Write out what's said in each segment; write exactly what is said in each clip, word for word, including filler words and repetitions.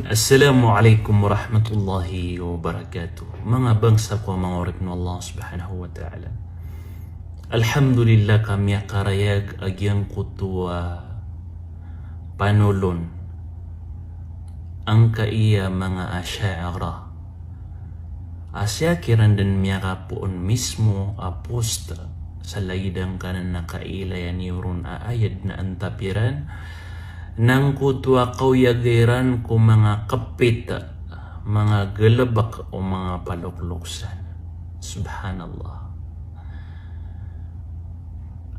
Assalamu alaikum warahmatullahi wabarakatuh. Manga bangsa ko a manga oripn o Allah subhanahu wa ta'ala. Alhamdulillah ka miyakarayag a giyangkoto a panolon angkaiya manga Asha'irah. A sii kiran dn miyakapoon mismo a post sa lagid angkanan a kailaya niyo ron a ayad na antap iran, na angkoto a kaoyaga iran ko manga kpit, manga galbk o manga palokloksan. Subhanallah.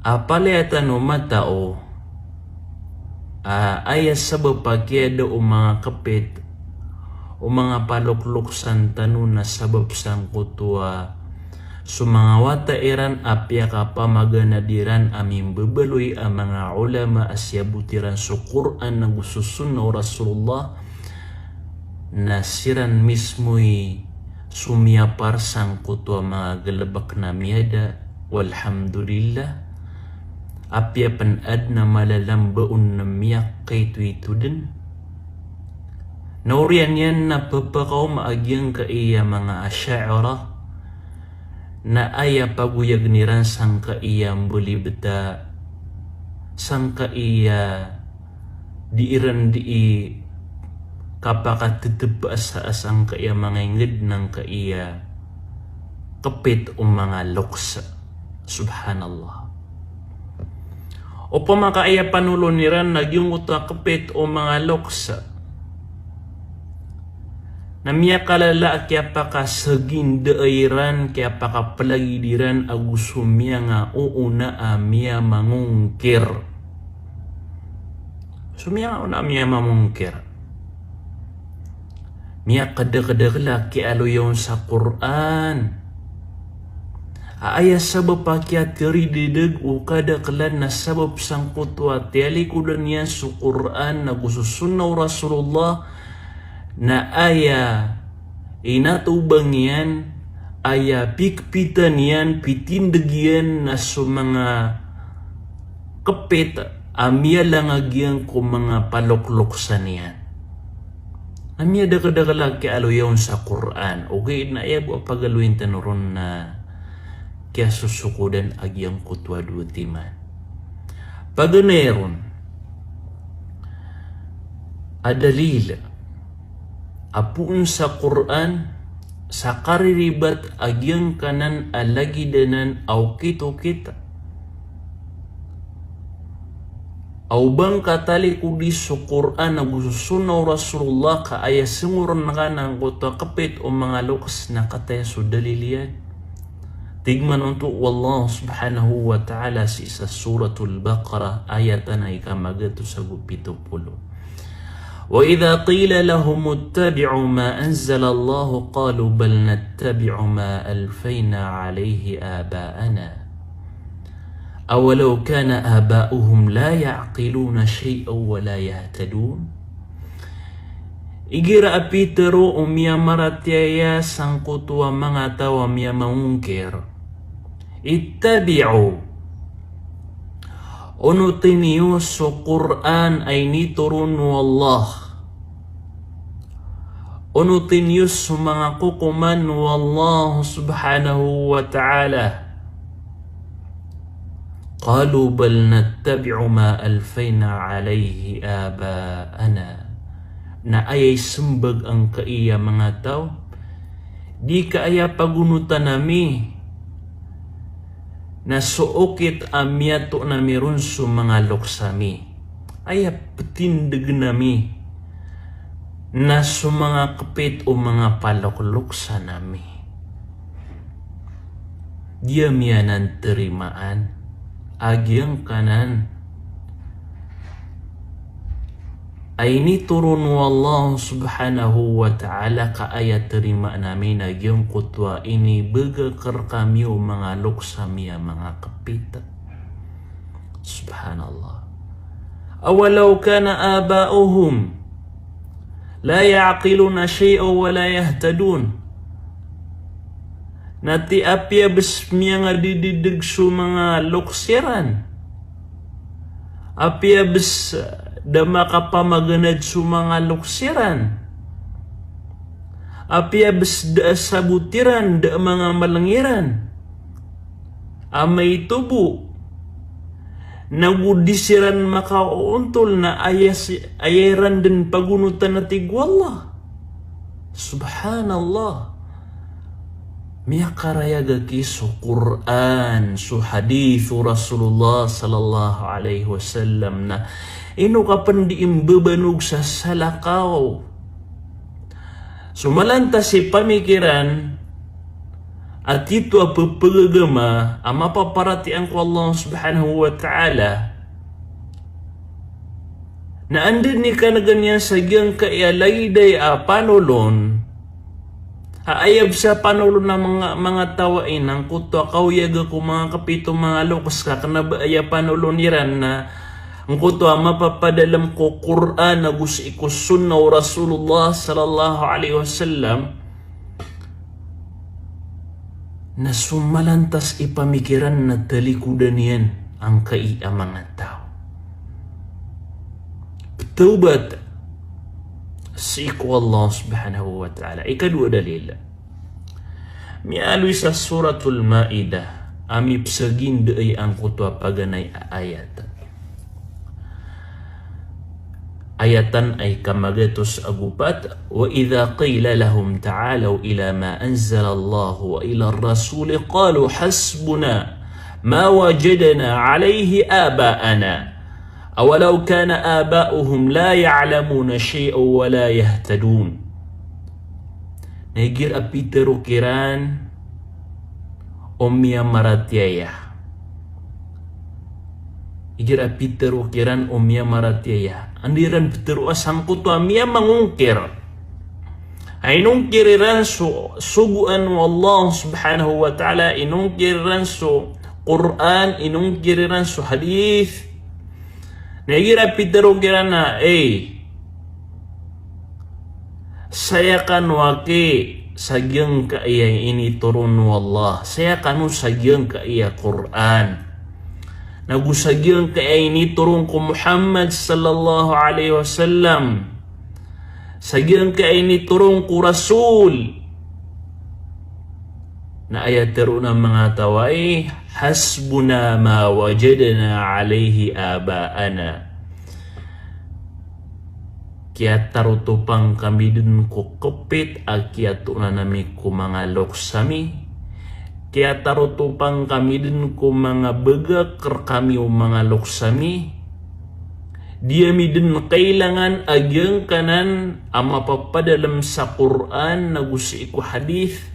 A palaya tano matao a aya sabap a kiyada o manga kpit o manga palokloksan tano na sabap sangkoto a so manga wata iran a piyakapamaganad iran a mimbabaloy a manga ulama a siyabot iran so Qur'an ago so sunnah o Rasulullah, na siran mismo i somiyapar sangkoto a manga galbk na miyada. Walhamdulillah, apiya pn adn a mala a mbaon na miyakaitoito dn. Na oriyan iyan na pphakaoma a giyangkaiya manga Asha'irah, na aya pagoyagn iran sangkaiya mbalibta, sangkaiya dii ran dii kapakatitip a sa, a sangkaiya manga ingd na angkaiya kpit o manga loks. Subhanallah. Opama ka aya panolon iran na giyangkoto a kpit o manga loks na miyakalala a kiyapakasaginda iran, kiyapakaplagid iran ago so miyangaoona a miyamangongkir. So miyangaoona a miyamamongkir. Miyakadakdakl a kiyaaloya on sa Qur'an. A aya sabap a kiyatrididg o kadaklan na sabap sangkoto a tiyalikodan iyan so Qur'an ago so sunnah o Rasulullah, na aya inatobang iyan, aya pikpitan iyan, pitindg iyan na so manga kpit a miyalangag iyan ko manga palokloksan iyan. Na miyadakdakl a kiyaaloya on sa Qur'an. Ogaid na aya bo a pagaloyin tano ron na kiyasosokodan a giyangkoto a dowa timan. Paganay ron a dalil a poon sa Qur'an, sa kariribat a giyangkanan a lagid anan a okit-okit a o ba ngka talikodi so Qur'an ago so sunnah o Rasulullah ka aya sengoron ka na angkoto a kepit o manga loks na kataya so dalil iyan. Tig man oto o Allah subhanahu wa ta'ala sii sa Suratul Baqarah, ayat a ika magatos ago pito polo. Wa idha qila lahum ittabi'u ma anzalallahu qalu bal nattabi'u ma alfayna alayhi aba'ana. Awalaw kana aba'uhum la ya'qiluna shay'an wa la yahtadun. Igira a pitero o miyamaratiyaya sangkoto a manga taw a miyamangongkir, ittabi'u, onoti niyo so Qur'an a initoron o Allah. Onoti niyo so manga kokoman o Allah subhanahu wa ta'ala. Qalu bal nattabi'u ma alfayna alayhi aba'ana. Na aya isembag angkaiya manga taw, di ka aya pagonotan ami na so okit a miyato nami ron so manga loks ami. Aya petindegen ami na so manga kepit o manga palokloksan ami. Di ami anan terimaan a giyangkanan a initoron o Allah subhanahu wa ta'ala ka aya terimaan ami na giyangkoto a inibegak rekami o manga loks ami a manga kepit. Subhanallah. Awalaw kana aba'uhum la ya'qiluna shay'an wa la yahtadun. Na ati apiya bes miyangadidideg so manga loks iran, apiya bes da makapamaganad so manga loks iran, Apiya bes da a sabot iran, da a manga malng iran a maito bo, nago di siran makaoontol na aya si-, aya iran dn pagonotan a tig o Allah. Subhanallah. Miyakarayag aki so Qur'an, so hadith o Rasulullah sallallahu alaihi wasallam na ino ka pn di mbabanog sa salakaw. So malantas i pamikiran a tito a ppagagama a mapaparatiyaya ko Allah subhanahu wa ta'ala, na anda dn i kan'gan iyan sa giyangkai a lagid aya a panolon, a aya bes a panolon a manga, manga taw a ina angkoto a kaoyaga ko manga kapit o manga loks ka kna ba aya panolon iran na angkoto a mapapadalm ko Qur'an ago sii ko sunnah o Rasulullah sallallahu alaihi wasallam, na so malantas i pamikiran na talikodan iyan angkai a manga taw. Ptawbat sii ko Allah subhanahu wa ta'ala. Ikadowa a dalil. Miyaaloy sa Suratul Ma'idah a mipsaginda i angkoto a paganay a ayat. Ayatan ay kamagatos ago pat, "Wa idha qila lahum ta'alaw ila ma anzalallahu wa ila ar-rasuli qalu hasbuna ma wajadna alayhi aba'ana. Awalaw kana aba'uhum la ya'lamuna shay'an wa la yahtadun." Na igira pitharo kiran o miyamaratiyaya. Igira pitharo kiran o miyamaratiyaya. Anda iran ptharoa sangkoto a miyamangongkir. A inongkir iran so sogoan o Allah subhanahu wa ta'ala, inongkir iran so Qur'an, inongkir iran so hadith. Na igira pitharo kiran a, "Ey, saya kano aki sa giyangkaya initoron o Allah, saya kano sa giyangkaya Qur'an, nago sa giyangkaya initoron ko Muhammad sallallahu alaihi wasallam, sa giyangkaya initoron ko Rasul." Na aya tharoon a manga taw ay, "Hasbuna ma wajadna alayhi aba'ana." Kiyatarotopan kami dn ko kpit a kiyatoonan ami ko manga loks ami. Kiyatarotopan kami dn ko manga bagak rkami o manga loks ami. Di ami dn kailangan a giyangkanan a mapapadalm sa Qur'an nago sii ko hadith.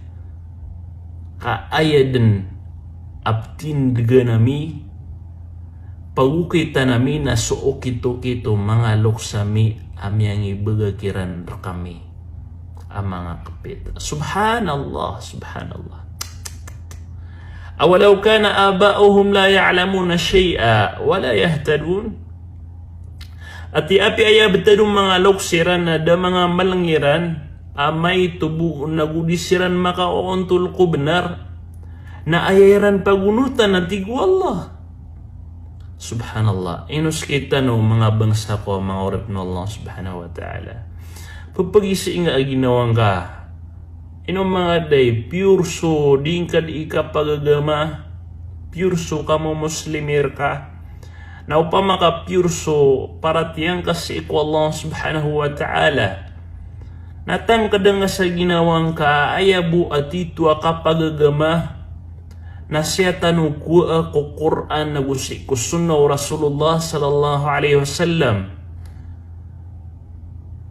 Ka aya dn a ptindgan ami, pagokitan ami na so okit-okit o manga loks ami a miyangibaga kiran rkami a manga kpit. Subhanallah, subhanallah. "Awalaw kana aba'uhum la ya'lamuna shay'a wa la yahtadun." Ati apiya aya btad o manga loks iran na da manga malng iran a maito bo nago di siran makaoontol ko bnar, na aya iran pagonotan a tig o Allah. Subhanallah. Ino skitano manga bangsa ko a manga oripn o Allah subhanahu wa ta'ala. Pphagisi nga a ginawa ngka. Ino manga day, pure so di ngka di kapagagama, pure so kamomoslimi rka. Na opama ka pure so paratiyaya ngka sii ko Allah subhanahu wa ta'ala, na tangkda nga sa ginawa ngka a aya bo a tito a kapagagama na sii tano kowaa ko Qur'an ago sii ko sunnah o Rasulullah sallallahu alaihi wasallam.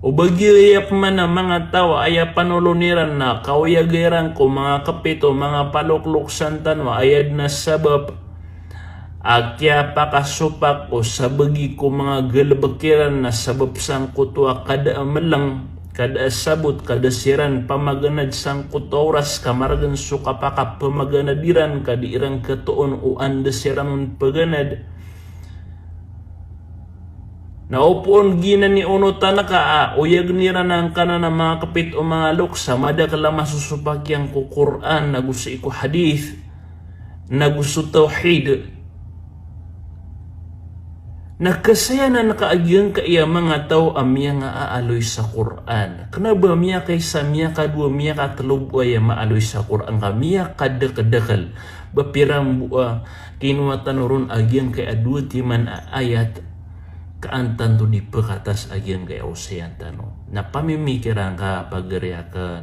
O ba giya pman a manga taw a aya panolon iran na kaoyaga iran ko manga kpit o manga palokloksan tano a aya dn a sabap a kiyapakasopak o sabagi ko manga galbk iran na sabap sangkoto a kada a mlng, kada a sabot, kada siran pamaganad sangkoto a oras ka margn so kapakapamaganad iran ka di iran khatoon o anda siran on paganad. Na opama giyanan i onotan ka a oyagn iran angkanan a manga kpit o manga loks a madakl a masosopak iyan ko Qur'an ago sii ko hadith nago so tawhid. Na kasayanan ka a giyangkaya manga taw a miyangaaloy sa Qur'an. Kena ba miyakaisa, miyakadowa, miyakatelo bo aya maaloy sa Qur'an ka miyakadakeldakel. Ba pira mambo a kinowa tano ron a giyangkaya dowa timan a ayat ka an tanto di pekatas a giyangkaya osayan tano. Na pamimikiran ka, pagari aken.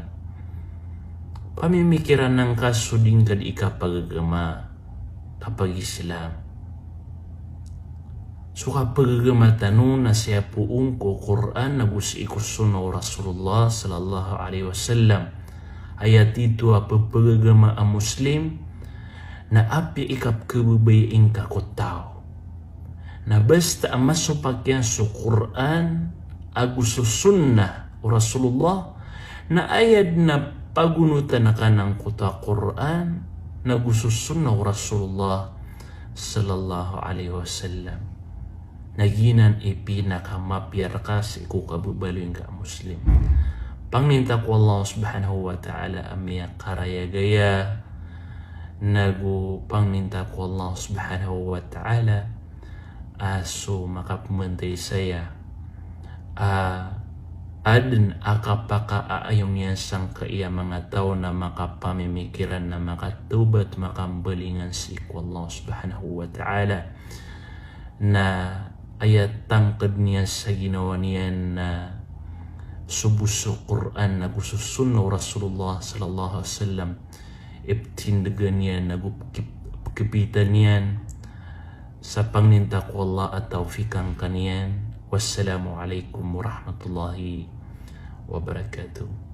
Pamimikiran angka so di ngka di kapagagama, kapag-Islam. So kapagagama tano na siyapoon ko Qur'an ago sii ko sunnah o Rasulullah sallallahu alaihi wasallam. Aya tito a pepagagama a Muslim na apiya i kapekebebaya ingka ko taw. Na basta a masopak iyan so Qur'an ago so sunnah o Rasulullah, na aya den a pagonotan ka angkoto a Qur'an ago so sunnah o Rasulullah sallallahu alaihi wasallam, na giyanan i pinakamapiya reka sii ko kababaloy ingka a Muslim. Pangninta ko Allah subhanahu wa ta'ala a miyakarayagaya, nago pangninta ko Allah subhanahu wa ta'ala a so makapemantay saya a aden a kapakaaayon iyan sangkaya manga taw na makapamimikiran, na makatawbat, makambalingan sii ko Allah subhanahu wa ta'ala. Na aya tangked niyan sa ginawa niyan na so bo so Qur'an ago so sunnah o Rasulullah sallallahu alaihi wasallam, iptindegan iyan ago pekep-, pekepitan iyan. Sa pangninta ko Allah a tawfikan ka niyan. Wassalamu alaikum warahmatullahi wabarakatuh.